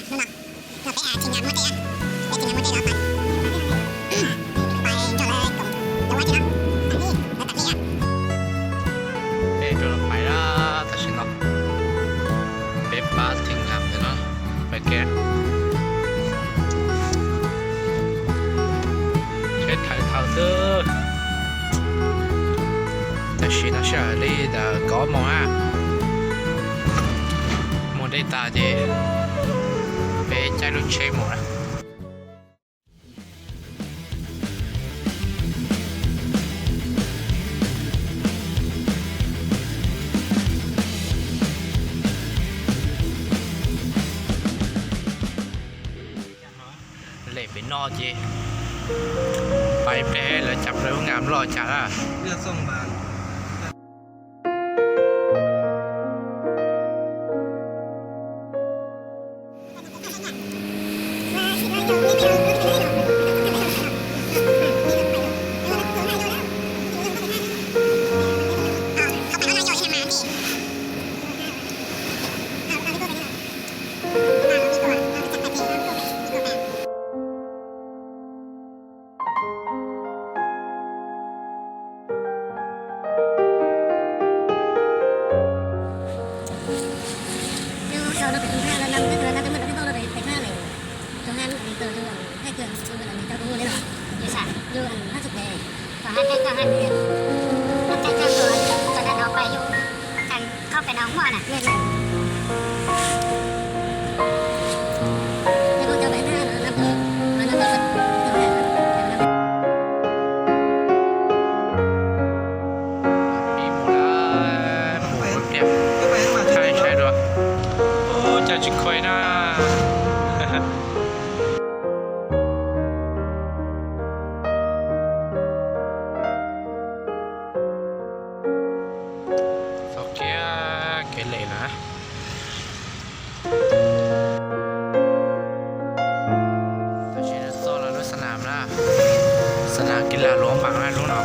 ເນາະ ເຮົາໄປ ອ່າ ຖິ້ມນ້ຳມົນເຕີ ໄປຖິ້ມນ້ຳມົນເຕີລາວກ່ອນ ໄປຈົນເລີຍກົງ ແລ້ວວ່າຊິເນາະ ອັນນີ້ ແລ້ວຕັດນີ້ ເອີ ຈົນລາວໄປລະ ແຕ່ຊິເນາະ ເປັບປາຖິ້ມນ້ຳເຕີເນາະ ໄປແກະ ເຮັດໄຖເຖົາເຕີ ແຕ່ຊິເນາະ ເຊຍລີດາກໍມອງອາ ໂມເດຕາເຈ ເປໃຈລຸເຊໂມນະ ເລໄປນອກເຈ ໄປແປແລ້ວຈັບເລີງາມຫຼໍ່ຈັດອະ ເລືອກສອງບາດ. ເຂົ້າໄປນອກຫົວນະ ແມ່ນໆ ມີໝູ່ຫຼາຍ ໝູ່ແກະ ໃຊ່ໆ ໂອ້ ເຈົ້າຈິຄ່ອຍນະ. ຊອກເກຍເກເລນະ ຕອນນີ້ເຮົາຊອກລະດູສະໜາມນະ ສະໜາມກິລາຫຼວງບາງນະ ລຸງເນາະ.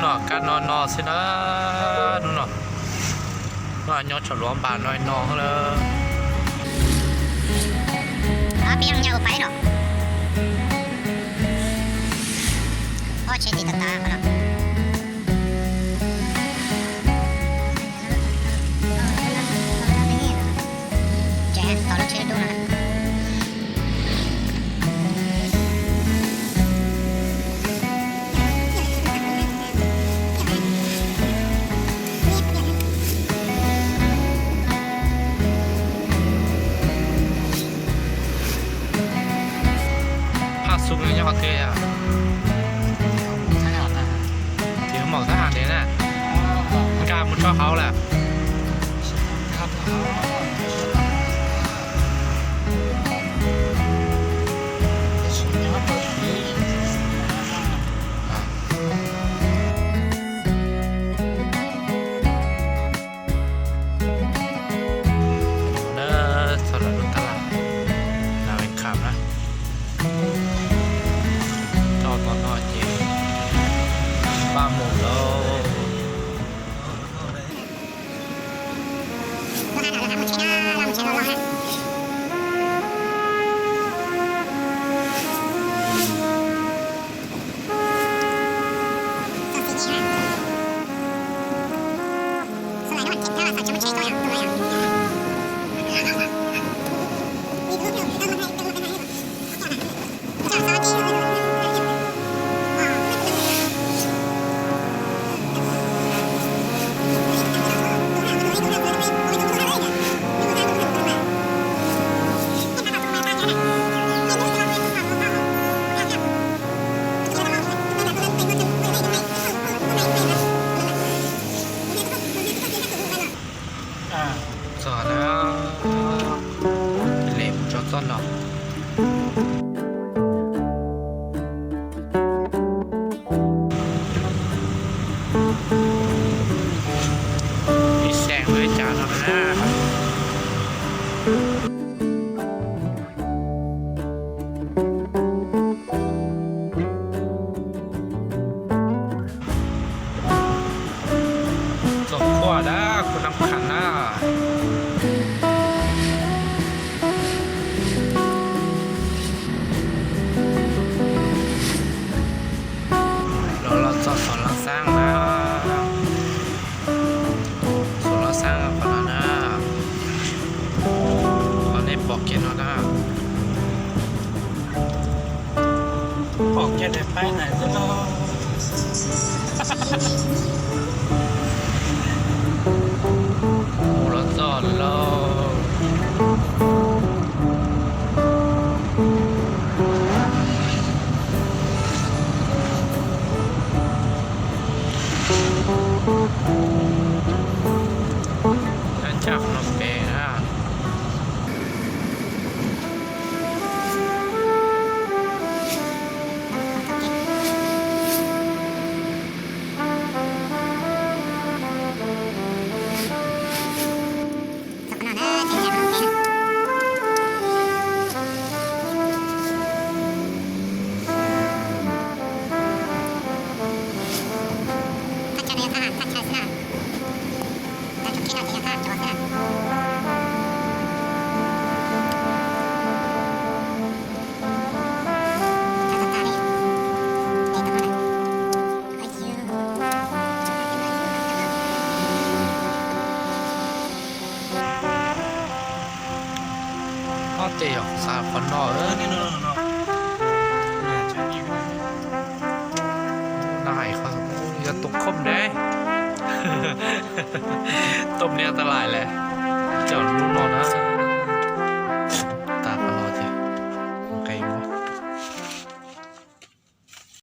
ໜໍ່ໆ ການນອນໜໍ່ຊິນະ ໜໍ່ໆ ວ່າຍອດສະຫຼວງບານໜໍ່ເລີຍ ອາ ປີນຍາວໄປເນາະ ໂອເຄ ຕິດຕາມເນາະ. ພາກສຸກຍັງບໍ່ເກຍອະ ທີ່ເຮົາເວົ້າທະຫານເດນະ ມັນກະໝົດເຈົ້າເຮົາແຫຼະ. ເດີ ສຳລັບລົດຕະຫຼາດນາເວັນຄຳນະ ຈອດຕອນນອນເຈ ບ້ານໝູ່ໂລ. ອ່າ ໂອ້ ລະຈອດແລ້ວ ຈາກນ້ຳແປນະ. ອາ ເຕະອອກສາມຄົນເນາະ ເອີ ນີ້ເນາະ ນາຍເຂົາ ຢ່າຕົກຄົມເດ້ ຕົບນີ້ອັນຕະລາຍແຫຼະ ເຈົ້າຮູ້ເນາະນະ.